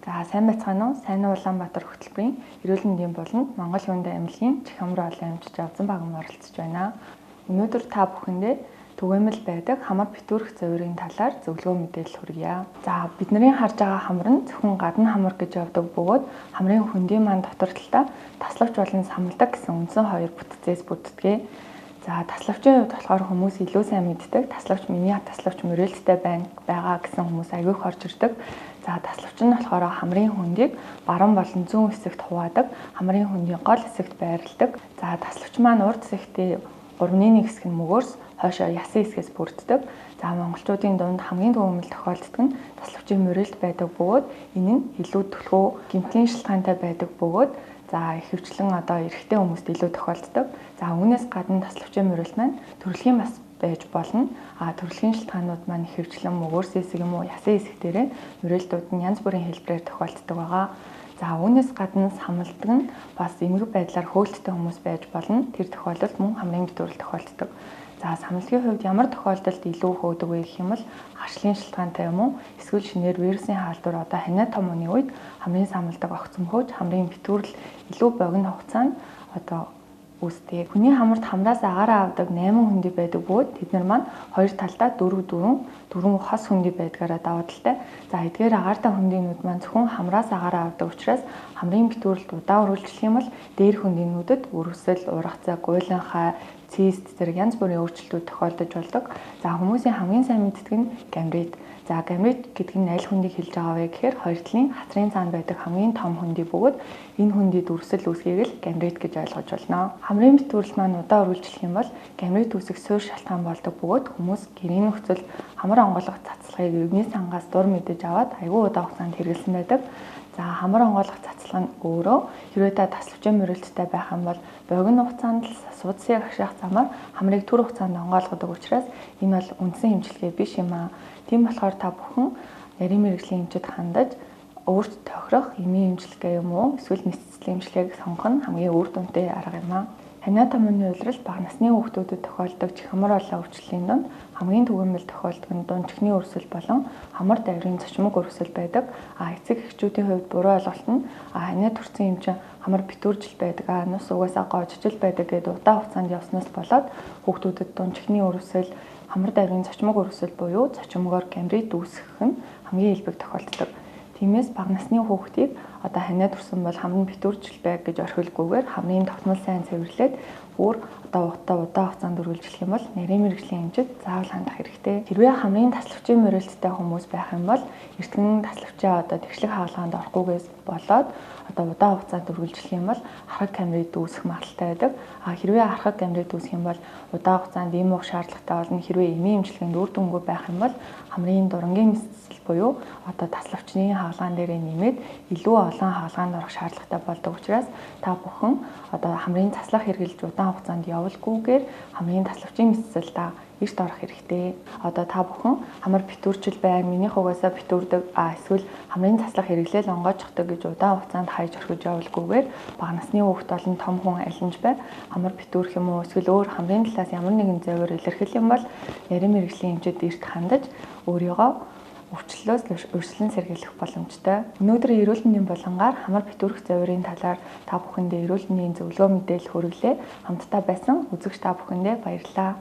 За сайн байцгаана уу? Сайн уу Улаанбаатар хөтөлбөрийн эрүүл мэндийн буланд Монгол Хүндэ эмнэлгийн Чихамар олон эмч Жавзан баган оролцож байна. Өнөөдөр та бүхэндээ түгээмэл байдаг хамар битүүрэх зөвөрийн талаар зөвлөгөө мэдээлэл хүргье. За бидний харж байгаа хамар нь зөвхөн гадна хамар гэж явдаг бөгөөд хамрын хөндийн маань дотор талдаа таславч болон самалдаг гэсэн үндсэн хоёр бүтцээс бүрддэг. За таславчийн хувьд болохоор хүмүүс илүү сайн мэддэг. Таславч миний таславч мөрөөлттэй байна байгаа гэсэн хүмүүс аягүй их орж ирдэг. За таславч нь болохоор хамрын хөндийг баруун болон зүүн хэсэгт хуваадаг. Хамрын хөндийн гол хэсэгт байрладаг. За таславч маань урд хэсэгтээ 3-1 хэсэг нь мөгөөрс хойшоо ясын хэсгээс бүрддэг. За монголчуудын дунд хамгийн түгээмэл тохиолддог нь таславчийн мөрөөлт байдаг бөгөөд энэ нь илүү түлхүү гэмтлийн шалтгаантай байдаг бөгөөд за ихэвчлэн одоо эрэгтэй хүмүүст илүү тохиолддог. За үүнээс гадна таславчийн мөрөөлт маань төрөлхийн бас байж болно. А төрөлхийн шалтгаанууд маань ихэвчлэн мөгөөрс хэсэг юм уу ясын хэсэг дээрээ мөрөөлтүүд нь янз бүрийн хэлбэрээр тохиолддог байгаа. За үүнээс гадна самалдаг нь бас эмгэг байдлаар хөөлттэй хүмүүс байж болно. Тэр тохиолдолд мөн хамрын битүүрэл тохиолддог. За самалгийн хувьд ямар тохиолдолд илүү хөөдөг вэ гэх юм бол харшлын шалтгаантай юм уу эсвэл шинээр вирусын хаалдвар одоо ханиа том оны үед хамрын самалдаг огцом хөөж хамрын битүүрэл илүү богино хугацаанд одоо үүсдэг. Хүний хамарт хамраас агаараа авдаг 8 хөндий байдаг бөгөөд тэд нар маань хоёр талдаа 4 4 4 хос хөндий байдгаараа давуу талтай. За эдгээр агаартай хөндийнүүд маань зөвхөн хамраас агаараа авдаг учраас хамрын битүүрэлт удаан үргэлжлэх юм бол дээр хөндийнүүдэд өрөвсөл, ургацаа, гуйланхай, цист зэрэг янз бүрийн өөрчлөлтүүд тохиолдож болдог. За хүмүүсийн хамгийн сайн мэддэг нь гамрит. За гамрит гэдэг нь аль хөндийг хэлж байгаа вэ гэхээр хоёр талын хацрын цаана байдаг хамгийн том хөндий бөгөөд энэ хөндийд өрсөл үүсгээг л гамрит гэж ойлгож байна. Хамрын битүүрэл маань удаан үргэлжлэх юм бол гамрит үүсэх суурь шалтгаан болдог бөгөөд хүмүүс гэрийн нөхцөлд хамар онгойлгох цацлагыг өвний сангаас дур мэдэж аваад аягүй удаан хугацаанд хэрэглэсэн байдаг. За хамар онгойлгох цацлага нь өөрөө хэрвээ та таславчийн мөрөлттэй байх юм бол богино хугацаанд л судсыг агшаах замаар хамрыг түр хугацаанд онгойлгодог учраас энэ бол үндсэн эмчилгээ биш юм аа. Тийм болохоор та бүхэн нарийн мэргэжлийн эмчид хандаж өөрт тохирох эмийн эмчилгээ юм уу эсвэл мэс цэцлийн эмчилгээг сонгох нь хамгийн үр дүнтэй арга юм аа. Ханиа томооны улирал бага насны хүүхдүүдэд тохиолддог чихмар болон өвчлөлийн дунд хамгийн түгээмэл тохиолддог нь дунд чихний өрсөл болон хамар давирын цочмог өрсөл байдаг. А эцэг эхчүүдийн хувьд буруу ойлголт нь ханиа төрсэн юм чинь хамар битүүржил байдаг, нус угаасаа гоожжил байдаг гэдээ удаан хугацаанд явснаас болоод хүүхдүүдэд дунд чихний өрсөл, хамар давирын цочмог өрсөл буюу цочмогоор гамрит үүсгэх нь хамгийн элбэг тохиолддог. Тиймээс бага насны хүүхдийг одоо ханиа төрсөн бол хамар нь битүүржил байг гэж орхилгүйгээр хамрын тогтмол сайн цэвэрлээд бүр одоо удаан хугацаанд үргэлжлэх юм бол нарийн мэргэжлийн эмчид заавал хандах хэрэгтэй. Хэрвээ хамрын таславчийн мөрөлттэй хүмүүс байх юм бол эртгэн таславчаа одоо тэгшлэг хагалгаанд орохгүйгээс болоод одоо удаан хугацаанд үргэлжлэх юм бол хараг камерыг үүсэх магадлалтай байдаг. А хэрвээ хараг камерыг үүсэх юм бол удаан хугацаанд эм уух шаардлагатай болно. Хэрвээ эмийн эмчилгээнд үр дүнгүй байх юм бол хамрын дурангийн мэс буюу одоо таславчны хагалгаан дээрээ нэмээд илүү олон хагалгаанд орох шаардлагатай болдог учраас та бүхэн одоо хамрын таслах хэрэглэж удаан хугацаанд явалгүйгээр хамрын таславчийн мэс цэцэлдээ эрт орох хэрэгтэй. Одоо та бүхэн хамар битүүрчил байна, минийх угаасаа битүүрдэг, эсвэл хамрын таслах хэрэглээл онгойчихдог гэж удаан хугацаанд хайж орхиж явалгүйгээр бага насны хүүхд болон том хүн аль нь ч бай хамар битүүрх юм уу эсвэл өөр хамрын талаас ямар нэгэн зовир илэрхэл юм бол нарийн мэргэжлийн эмчид эрт хандаж өөрийгөө өвчлөлөөс өрсөлөн сэргийлэх боломжтой. Өнөөдөр эрүүл мэндийн булангаар хамар битүүрэх зовирын талаар та бүхэндээ эрүүл мэндийн зөвлөгөө мэдээлэл хүргэлээ. Хамтдаа байсан үзэгч та бүхэндээ баярлалаа.